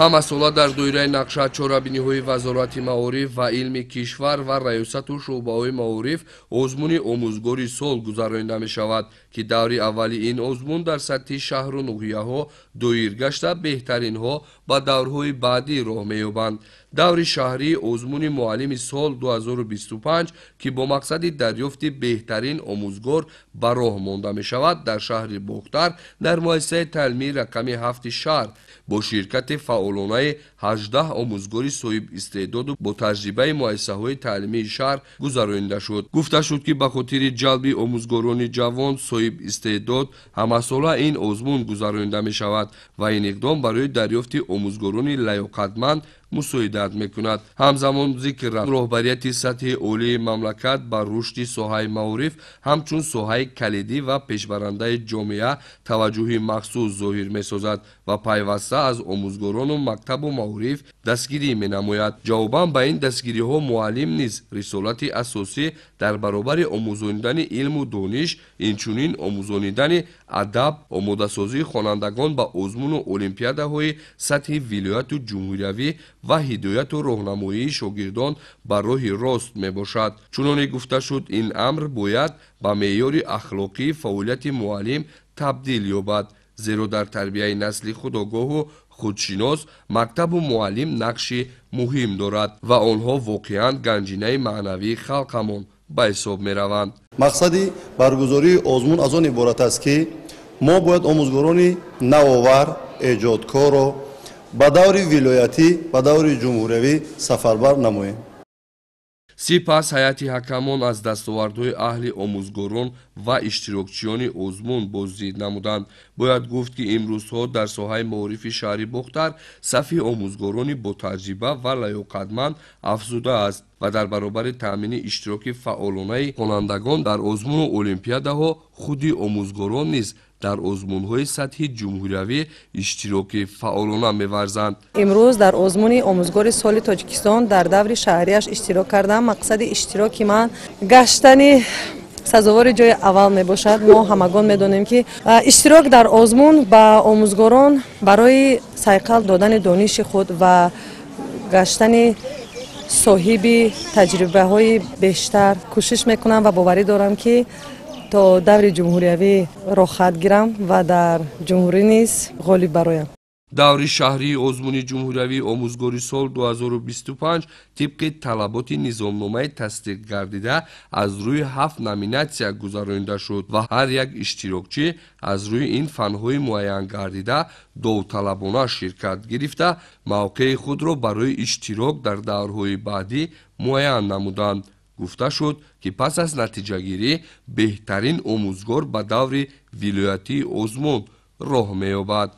Ҳамасола дар доираи нақша чорабиниҳои Вазорати маориф ва илми кишвар ва раёсату шӯъбаҳои маориф озмуни омӯзгори сол гузаронида мешавад, ки даври аввали ин озмун дар сатҳи шаҳру ноҳияҳо доир гашта, беҳтаринҳо ба даврҳои баъдӣ роҳ меёбанд. Даври шаҳрии озмуни муаллими сол 2025, ки бо мақсади дарёфти беҳтарин омӯзгор ба роҳ монда мешавад, дар шаҳри Бохтар дар муассисаи таълимии рақами 7 шаҳр бо ширкати фаъолонаи 18 омӯзгори соҳибистеъдоду бо таҷрибаи муассисаҳои таълимии шаҳр гузаронида шуд. Гуфта шуд, ки ба хотири ҷалби омӯзгорони ҷавон соҳибистеъдод ҳамасола ин озмун гузаронида мешавад ва ин иқдом барои дарёфти омӯзгорони лаёқатманд мусоидат мекунад. Ҳамзамон зикр рафт, роҳбарияти сатҳи олии мамлакат ба рушди соҳаи маориф ҳамчун соҳаи калидӣ ва пешбарандаи ҷомеа таваҷҷӯҳи махсус зоҳир месозад ва пайваста аз омӯзгорону мактабу маориф дастгирӣ менамояд. Ҷавобан ба ин дастгириҳо муаллим низ рисолати асосӣ дар баробари омӯзонидани илму дониш, инчунин омӯзонидани адаб, омодасозии хонандагон ба озмуну олимпиадаҳои сатҳи вилояту ҷумҳуриявӣ ва ҳидояту роҳнамоии шогирдон ба роҳи рост мебошад. Чуноне гуфта шуд, ин амр бояд ба меъёри ахлоқии фаъолияти муаллим табдил ёбад, зеро дар тарбияи насли худогоҳу худшинос мактабу муаллим нақши муҳим дорад ва онҳо воқеан ганҷинаи маънавии халқамон ба ҳисоб мераванд. Мақсади баргузории озмун аз он иборат аст, ки мо бояд омӯзгорони навовар, эҷодкорро ба даври вилоятӣ, ба даври ҷумҳуриявӣ сафарбар намоем. Сипас ҳайати ҳакамон аз дастовардҳои аҳли омӯзгорон ва иштирокчиёни озмун боздид намуданд. Бояд гуфт, ки имрӯзҳо дар соҳаи маорифи шаҳри Бохтар сафи омӯзгорони ботаҷриба ва лаёқатманд афзудааст ва дар баробари таъмини иштироки фаъолонаи хонандагон дар озмуну олимпиадаҳо худи омӯзгорон низ дар озмунҳои сатҳи ҷумҳуриявӣ иштироки фаъолона меварзанд. Имрӯз дар озмуни омӯзгори соли Тоҷикистон дар даври шаҳрияш иштирок кардам. Мақсади иштироки ман гаштани сазовори ҷои аввал мебошад. Мо ҳамагон медонем, ки иштирок дар озмун ба омӯзгорон барои сайқал додани дониши худ ва гаштани соҳиби таҷрибаҳои бештар кӯшиш мекунам ва боварӣ дорам, ки то даври ҷумҳуриявӣ роҳхат гирам ва дар ҷумҳурӣ низ ғолиб бароям. Даври шаҳрии озмуни ҷумҳуриявии омӯзгори сол 2025 тибқи талаботи низомномаи тасдиқ гардида аз рӯи 7 номинатсия гузаронида шуд ва ҳар як иштирокчӣ аз рӯи ин фанҳои муайян гардида довталабона ширкат гирифта, мавқеи худро барои иштирок дар даврҳои баъдӣ муайян намуданд. Гуфта шуд, ки пас аз натиҷагирӣ беҳтарин омӯзгор ба даври вилоятии озмун роҳ меёбад.